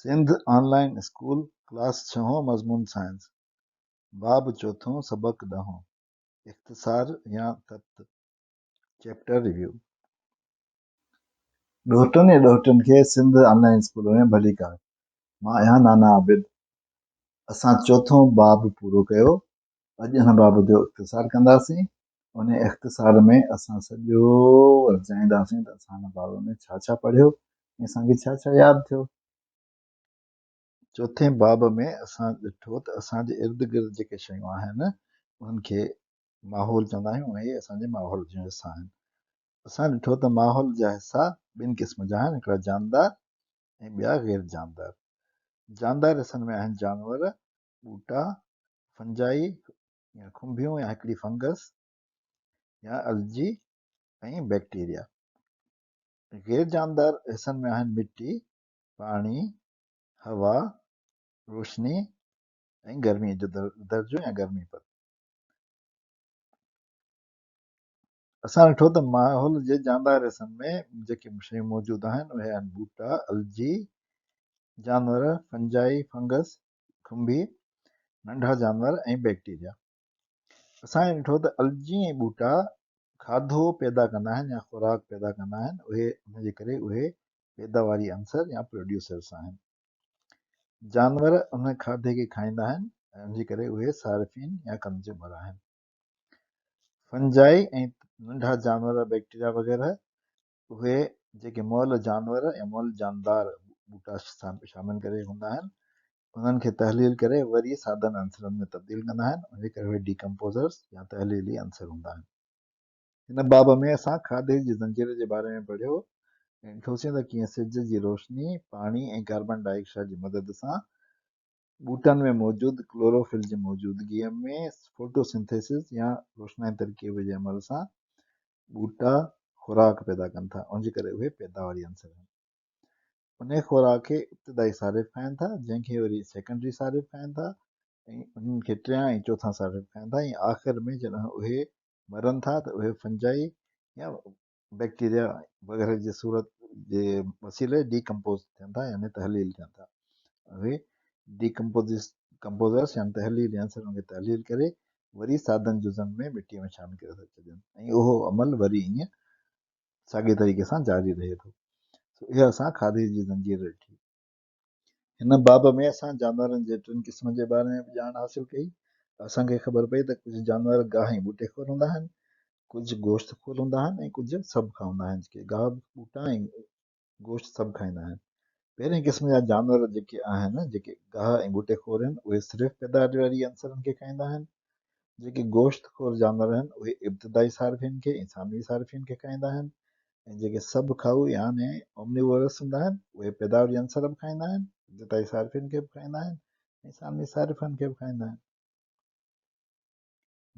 سنڌ آن line school class ڇهون مضمون science باب چوٿون سبق ڏهون اختصار يا ضبط چيپٽر ريويو. ڏوهٽن ۽ ڏوهٽين کي سنڌ آن لائين اسڪول ۾ ڀليڪار. مان آهيان نانا عابد. اسان چوٿون باب پورو ڪيو. اڄ ان باب جو اختصار ڪنداسين. ان اختصار ۾ اسان سڄو ورجائينداسين ته اسان ان باب ۾ ڇا ڇا پڙهيو ۽ اسان کي ڇا ڇا ياد ٿيو. چوٿين باب ۾ اسان ڏٺو ته اسان جي ارد گرد جيڪي شيون آهن انهن کي ماحول چوندا آهيون اهي اسان جي ماحول جون حصا آهن. اسان ڏٺو ته ماحول جا حصا ٻن قسم جا آهن هڪڙا جاندار ۽ ٻيا غير جاندار. جاندار حصن ۾ آهن جانور، ٻوٽا، فنجائي يا کنڀيون يا هڪڙي فنگس يا الجي ۽ بيڪٽيريا. غير جاندار حصن ۾ آهن مٽي، پاڻي، هوا، روشني ۽ گرمي جو درجو يا گرمي پد. اسان ڏٺو ته ماحول جي جاندار حصن ۾ جيڪي شيون موجود آهن اهي آهن ٻوٽا، الجي، جانور، فنجائي، فنگس، کنڀي، ننڍا جانور ۽ بيڪٽيريا. اسان ڏٺو ته الجي ۽ ٻوٽا کاڌو پيدا ڪندا آهن يا خوراڪ پيدا ڪندا آهن اهي ان جي ڪري اهي پيداواري عنصر يا پروڊيوسرس آهن. جانور ان کاڌي کي کائيندا آهن ۽ ان جي ڪري اهي صارفين يا ڪنزيومر آهن. فنجائي ۽ ننڍا جانور بيڪٽيريا وغيره اهي جيڪي مئل جانور يا مئل جاندار ٻوٽا شامل ڪري هوندا آهن انهن کي تحليل ڪري وري سادن عنصرن ۾ تبديل ڪندا آهن ان جي ڪري اهي ڊيڪمپوزرس يا تحليلي عنصر هوندا آهن. هن باب ۾ اسان کاڌي جي زنجير جي باري ۾ پڙهيو ۽ ڏٺوسين ته ڪيئن سج جي روشني، پاڻي ۽ ڪاربان ڊاء آڪسائيڊ جي مدد سان ٻوٽن ۾ موجود ڪلوروفل جي موجودگيء ۾ فوٽو سنٿيسز يا روشنائي ترڪيب جي عمل سان ٻوٽا خوراڪ پيدا ڪن ٿا، ان جي ڪري اهي پيداواري عنصر آهن. انهيء خوراڪ کي ابتدائي صارف کائن ٿا، جنهن کي وري سيڪنڊري صارف کائن ٿا ۽ انهن کي ٽيان ۽ چوٿان صارف کائن ٿا ۽ آخر ۾ جڏهن اهي مرن ٿا ته اهي فنجائي يا بيڪٽيريا وغيره جي صورت جي وسيلي ڊي ڪمپوز ٿين ٿا يعني تحليل ٿين ٿا. اهي ڊي ڪمپوزرس يعني تحليل عنصرن کي تحليل ڪري وري سادن جزن ۾ مٽيء ۾ شامل ڪري ٿا ڇڏين ۽ اهو عمل وري ائين ساڳئي طريقي سان جاري رهي ٿو. سو اها اسان کاڌي جي زنجير ڏٺي. هن باب ۾ اسان جانورن جي ٽن قسمن جي باري ۾ به ڄاڻ حاصل ڪئي. اسان کي خبر پئي ته ڪجهه جانور گاهه ۽ ٻوٽي خور هوندا آهن، ڪجهه گوشت خور هوندا آهن ۽ ڪجهه سڀ کائوندا آهن، جيڪي گاهه، ٻوٽا ۽ گوشت سڀ کائيندا آهن. پهرئين قسم جا جانور جيڪي آهن، جيڪي گاهه ۽ ٻوٽي خور آهن، اهي صرف پيداواري عنصرن کي کائيندا آهن. جيڪي گوشت خور جانور آهن، اهي ابتدائي صارفين کي ۽ ثانوي صارفين کي کائيندا آهن ۽ جيڪي سڀ کائو يعني Omnivorous هوندا آهن، اهي پيداواري عنصر به کائيندا آهن، ابتدائي صارفين کي به کائيندا آهن ۽ ثانوي صارفن کي به کائيندا آهن.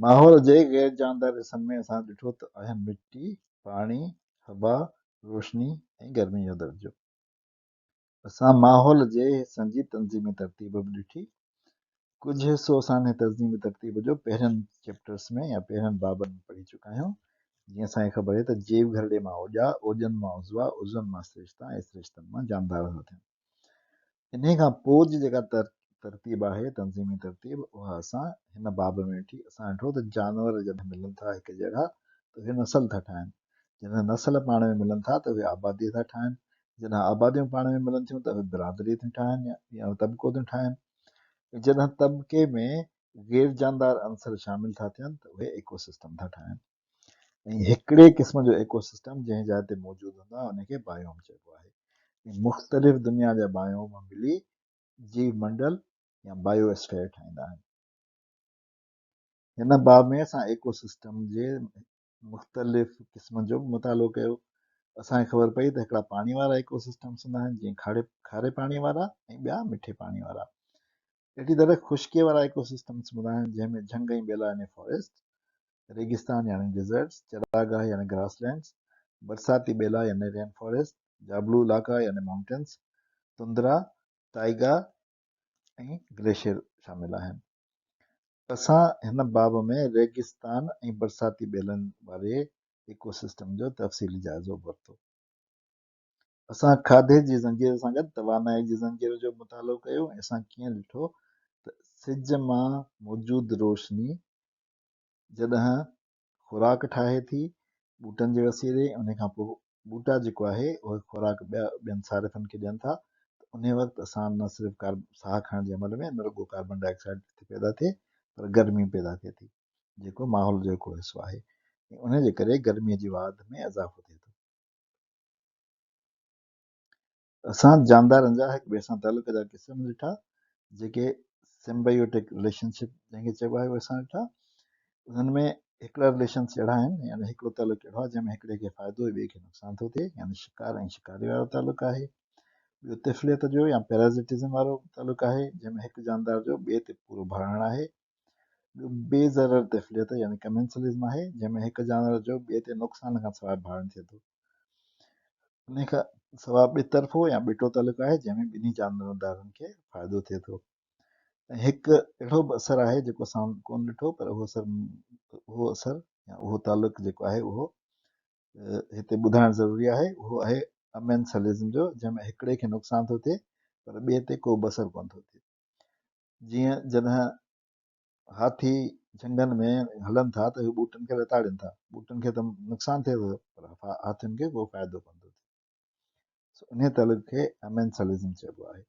ماحول جي غير جاندار حصن ۾ اسان ڏٺو ته آهن مٽي، پاڻي، هوا، روشني ۽ گرمي جو درجو. اسان ماحول جي حصن جي تنظيمي ترتيب به ڏٺي. ڪجهه حصو اسان انهي تنظيمي ترتيب جو پهرين چيپٽرس ۾ يا پهرين بابن ۾ پڙهي چڪا آهيون. جيئن اسان کي خبر آهي ته جيو گهرڙي مان اوڄا، اوڄن مان عضوا، عضون مان سرشتا ۽ سرشتن مان جاندار ٿا ٿين. انهي کان پوء جي جيڪا ترتيب آهي، تنظيمي ترتيب، اها اسان هن باب ۾ ڏٺي. اسان ڏٺو ته جانور جڏهن ملن ٿا هڪ جهڙا ته اهي نسل ٿا ٺاهن. جڏهن نسل پاڻ ۾ ملن ٿا ته اهي آبادي ٿا ٺاهن. جڏهن آباديون پاڻ ۾ ملن ٿيون ته اهي برادري ٿيون ٺاهن يا طبقو ٿيون ٺاهن. ۽ جڏهن طبقي ۾ غير جاندار عنصر شامل ٿا ٿين ته اهي ايڪو سسٽم ٿا ٺاهن. ۽ هڪڙي قسم جو ايڪو سسٽم جنهن جاء تي موجود هوندو آهي ان کي بايوم چئبو آهي ۽ مختلف دنيا جا بايوم ملي جيو منڊل يا بايو اسفيئر ٺاهيندا آهن. هن باب ۾ اسان ايڪو سسٽم جي مختلف قسمن جو به مطالعو ڪيو. اسان کي خبر پئي ته هڪڙا پاڻي وارا ايڪو سسٽمس هوندا آهن جيئن کاري پاڻي وارا ۽ ٻيا مٺي پاڻي وارا. اهڙي طرح خشڪيء وارا ايڪو سسٽمس هوندا آهن جنهن ۾ جهنگ ۽ ٻيلا يعني فاريسٽ، ريگستان يعني ڊيزرٽس، چراگاهه يعني گراس لينڊس، برساتي ٻيلا يعني رين فاريسٽ، جابلو علائقا يعني مائونٽينس، تندرا، تائيگا ۽ گليشيئر شامل آهن. اسان هن باب ۾ ريگستان ۽ برساتي ٻيلن واري ايڪو سسٽم جو تفصيلي جائزو ورتو. اسان کاڌي جي زنجير سان گڏ توانائي جي زنجير جو مطالعو ڪيو ۽ اسان ڪيئن ڏٺو ته سج مان موجود روشني جڏهن خوراڪ ٺاهي ٿي ٻوٽن جي وسيلي ان کان پوء ٻوٽا جيڪو آهي اهي خوراڪ ٻيا ٻين صارفن کي ڏين ٿا ته انهي وقت اسان نه صرف ساهه کڻڻ جي عمل ۾ نه رڳو ڪاربن ڊاء آڪسائيڊ ٿي پيدا ٿئي پر گرمي پيدا ٿئي ٿي جيڪو ماحول جو هڪڙو حصو آهي ۽ انهي جي ڪري گرمي جي واڌ ۾ اضافو ٿئي ٿو. اسان جاندارن جا هڪ ٻئي سان تعلق جا قسم ڏٺا جيڪي سمبائيوٽڪ رليشن شپ جنهن کي چئبو آهي اهي اسان ڏٺا. انهن ۾ هڪڙا رليشنس اهڙا آهن يعني هڪڙو تعلق اهڙو آهي جنهن ۾ هڪڙي کي فائدو ۽ ٻئي کي نقصان ٿو ٿئي يعني شڪار ۽ شڪاري وارو تعلق آهي. ٻيو طفليت جو يا پيرازٽزم وارو تعلق آهي جنهن ۾ هڪ جاندار جو ٻئي تي پورو ڀاڙڻ آهي. ٻيو بي ضرر طفليت يعني ڪمينسلزم آهي جنهن ۾ هڪ جانور جو ٻئي تي نقصان کان سواء ڀاڙڻ ٿئي ٿو. انهي کان سواء ٻطرفو يا ٻٽو تعلق آهي جنهن ۾ ٻنهي جاندارن کي فائدو ٿئي ٿو. ۽ هڪ اهڙو به اثر آهي جيڪو اسان ڪونه ڏٺو پر اهو اثر اهو اثر يا اهو تعلق جيڪو آهي اهو هتي ٻڌائڻ ضروري آهي اهو آهي امينسلزم جو جنهن ۾ هڪڙي کي نقصان ٿو ٿئي پر ٻئي تي ڪو به اثر ڪونه ٿو ٿئي. جيئن جڏهن هاٿي جهنگن ۾ هلن ٿا ته اهي ٻوٽن کي لتاڙين ٿا، ٻوٽن کي ته نقصان ٿئي ٿو پر هاٿين کي ڪو فائدو ڪونه ٿو ٿئي. سو انهيء تعلق کي امينسلزم چئبو آهي.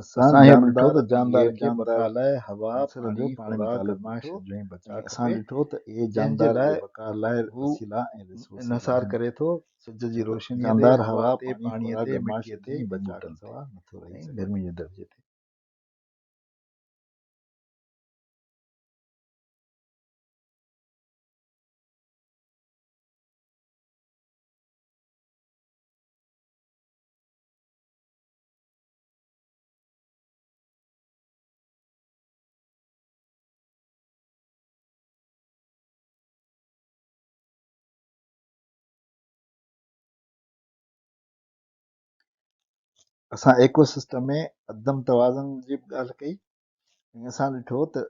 اسان اسان اهو به ڏٺو جاندار ته ۽ جاندار غير کي جاندار بقا لاء هوا، عنصرن جو پاڻي، پاڻ ۾ خوراڪ، تعلق گرمائش ڏٺو ۽ بچاء ۽ اسان کپي، ڏٺو ته اهي جنهن جي جاندار لاء جي بقا لاء هو وسيلا ۽ ريسورسز انحصار آهن. ڪري ٿو، سج جي ڇو ته روشنيء تي، جاندار هوا هوا، تي، پاڻي، پاڻيء خوراڪ، تي، گرمائش مٽيء تي ۽ ۽ بچاء ٻوٽن کان تي سواء نٿو رهي ۽ سگهي. گرمي جي درجي تي. اسان ايڪو سسٽم ۾ عدم توازن جي به ڳالهه ڪئي ۽ اسان ڏٺو ته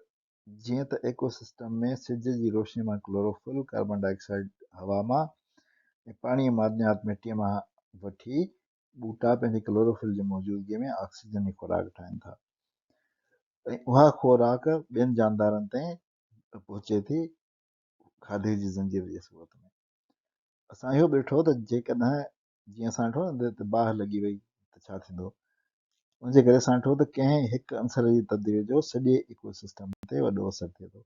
جيئن ته ايڪو سسٽم ۾ سج جي روشني مان ڪلوروفل، ڪاربان ڊاء آڪسائيڊ هوا مان ۽ پاڻي ۽ معدنيات مٽيء مان وٺي ٻوٽا پنهنجي ڪلوروفل جي موجودگيء ۾ آڪسيجن جي خوراڪ ٺاهين ٿا ۽ اها خوراڪ ٻين جاندارن تائين پهچي ٿي کاڌي جي زنجير جي صورت ۾. اسان اهو به ڏٺو ته جيڪڏهن جيئن اسان ڏٺو نه ته باهه لڳي وئي ته ڇا ٿيندو ان جي ڪري اسان ڏٺو ته ڪنهن هڪ عنصر جي تبديلي جو سڄي ايڪو سسٽم تي وڏو اثر ٿئي ٿو.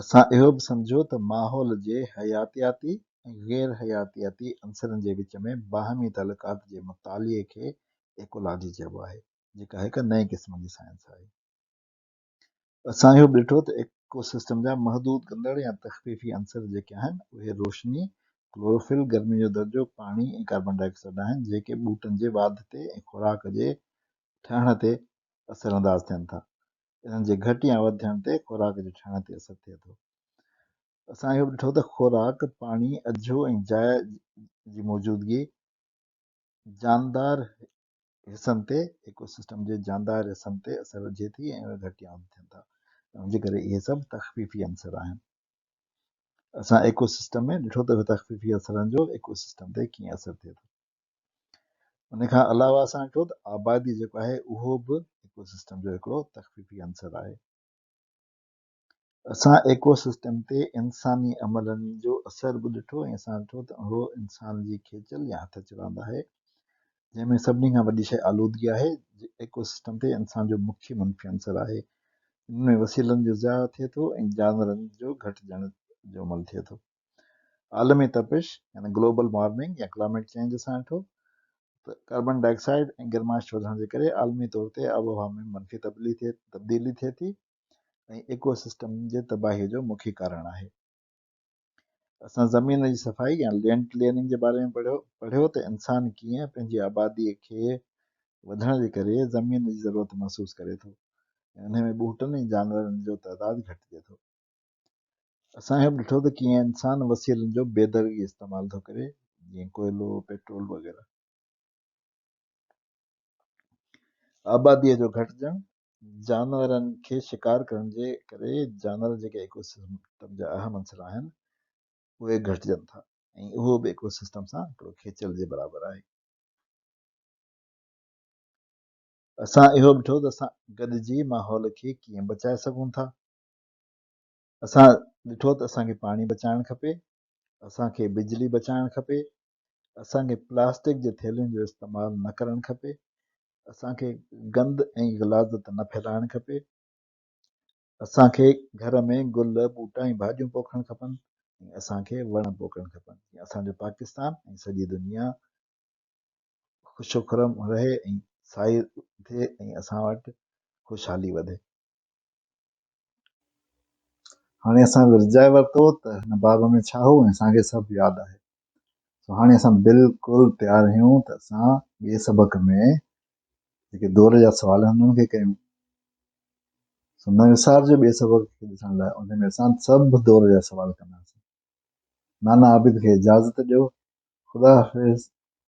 اسان اهو به سمجهيو ته ماحول جي حياتياتي ۽ غير حياتياتي عنصرن جي وچ ۾ باهمي تعلقات جي مطالعي کي ايڪولاجي چئبو آهي، جيڪا هڪ نئين قسم جي سائنس آهي. اسان اهو به ڏٺو ته ايڪو سسٽم جا محدود ڪندڙ يا تخفيفي عنصر جيڪي آهن، اهي روشني، ڪلوروفل، گرمي جو درجو، پاڻي ۽ ڪاربان ڊاء آڪسائيڊ آهن، جيڪي ٻوٽن جي واڌ تي ۽ خوراڪ جي ٺهڻ تي اثرانداز ٿين ٿا. انهن جي گهٽ يا وڌ ٿيڻ تي خوراڪ جي ٺهڻ تي اثر ٿئي ٿو. اسان اهو به ڏٺو ته خوراڪ، پاڻي، اجهو ۽ جاء جي موجودگي جاندار حصن تي، ايڪو سسٽم جي جاندار حصن تي اثر وجهي ٿي ۽ اهي گهٽ يا وڌ ٿين ٿا. ان جي ڪري اهي سڀ تخفيفي عنصر آهن. اسان ايڪو سسٽم ۾ ڏٺو ته تخفيفي اثرن جو ايڪو سسٽم تي ڪيئن اثر ٿئي ٿو. ان کان علاوه اسان ڏٺو ته آبادي جيڪو آهي اهو به ايڪو سسٽم جو هڪڙو تخفيفي عنصر آهي. اسان ايڪو سسٽم تي انساني عملن جو اثر به ڏٺو ۽ اسان ڏٺو ته اهو انسان جي کيچل يا هٿ چراند آهي جنهن ۾ سڀني کان وڏي شيء آلودگي آهي. ايڪو سسٽم تي انسان جو مکيه منفي عنصر آهي. ان ۾ وسيلن جو ضياع ٿئي ٿو ۽ جانورن جو گهٽجڻ جو عمل ٿئي ٿو. عالمي تپش يعني گلوبل وارمنگ يا ڪلائميٽ چينج اسان ڏٺو ته ڪاربن ڊاء آڪسائيڊ ۽ گرمائش وڌڻ جي ڪري عالمي طور تي آبهوا ۾ منفي تبديلي ٿئي ٿي ۽ ايڪو سسٽم جي تباهي جو مکيه ڪارڻ آهي. اسان زمين جي صفائي يا لينڊ ڪليئرنگ جي باري ۾ پڙهيو ته انسان ڪيئن پنهنجي آبادي کي وڌڻ جي ڪري زمين جي ضرورت محسوس ڪري ٿو ۽ انهي ۾ ٻوٽن ۽ جانورن جو تعداد گهٽجي ٿو. اسان اهو به ڏٺو ته ڪيئن انسان وسيلن جو بيدرغي استعمال ٿو ڪري، جيئن ڪوئلو، پيٽرول وغيره. آباديء جو گهٽجڻ، جانورن کي شڪار ڪرڻ جي ڪري جانور جيڪي ايڪو سسٽم جا اهم عنصر آهن، اهي گهٽجن ٿا ۽ اهو به ايڪو سسٽم سان هڪڙو کيچل جي برابر آهي. اسان اهو ڏٺو ته اسان گڏجي ماحول کي ڪيئن بچائي سگهون ٿا. اسان ڏٺو ته اسان کي پاڻي بچائڻ کپي، اسان کي بجلي بچائڻ کپي، اسان کي پلاسٽڪ جي ٿيلهين جو استعمال نه ڪرڻ کپي، اسان کي گند ۽ غلاظت نه ڦهلائڻ کپي، اسان کي گهر ۾ گل، ٻوٽا ۽ ڀاڄيون پوکڻ کپن ۽ اسان کي وڻ پوکڻ کپن جيئن اسان جو پاڪستان ۽ سڄي دنيا خوش و خرم رهي ۽ سائي ٿئي ۽ اسان وٽ خوشحالي وڌي. هاڻي اسان ورجائي ورتو ته هن باب ۾ ڇا هو ۽ اسان کي سڀ ياد آهي. سو هاڻي اسان بلڪل تيار آهيون ته اسان ٻئي سبق ۾ جيڪي دور جا سوال آهن انهن کي ڪيون. سو نه وسارجو ٻئي سبق کي ڏسڻ لاء ان ۾ اسان سڀ دور جا سوال ڪنداسين. نانا عابد کي اجازت ڏيو. خدا حافظ.